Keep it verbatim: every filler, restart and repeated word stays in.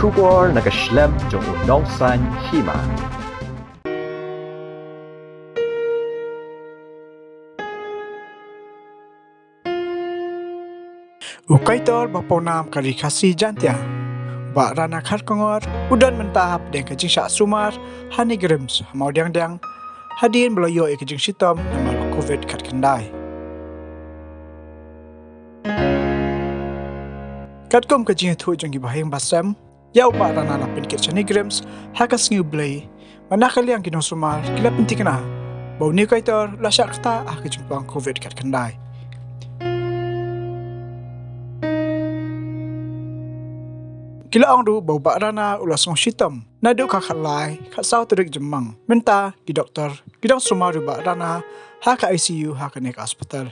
Khubor na ka shlem jong u nongsan hima. U kaitor ba pawnam ka Ri Khasi Jaiñtia, Bah Rana Kharkongor, u don mynta hapdeng ka jingshah sumar ha NEIGRIHMS ha Mawdiangdiang, hadien ba la ïoh ïa ka jingshitom namar u Covid khatkhyndai. Katkum ka jingïathuh jong ki bahaïing bahasem, ïa u Bah Rana la pynkit sha NEIGRIHMS ha ka sngi U Blei, bad na ka liang ki nongsumar ki la pynthikna ba une u kaitor u la shah ktah ha ka jingpang Covid khatkhyndai. Ki la ong ruh ba u Bah Rana u la sngewshitom naduh ka khatlai, khatsaw tarik Jymmang. Mynta ki doktor ki dang sumar ïa u Bah Rana ha ka I C U ha kane ka hospital.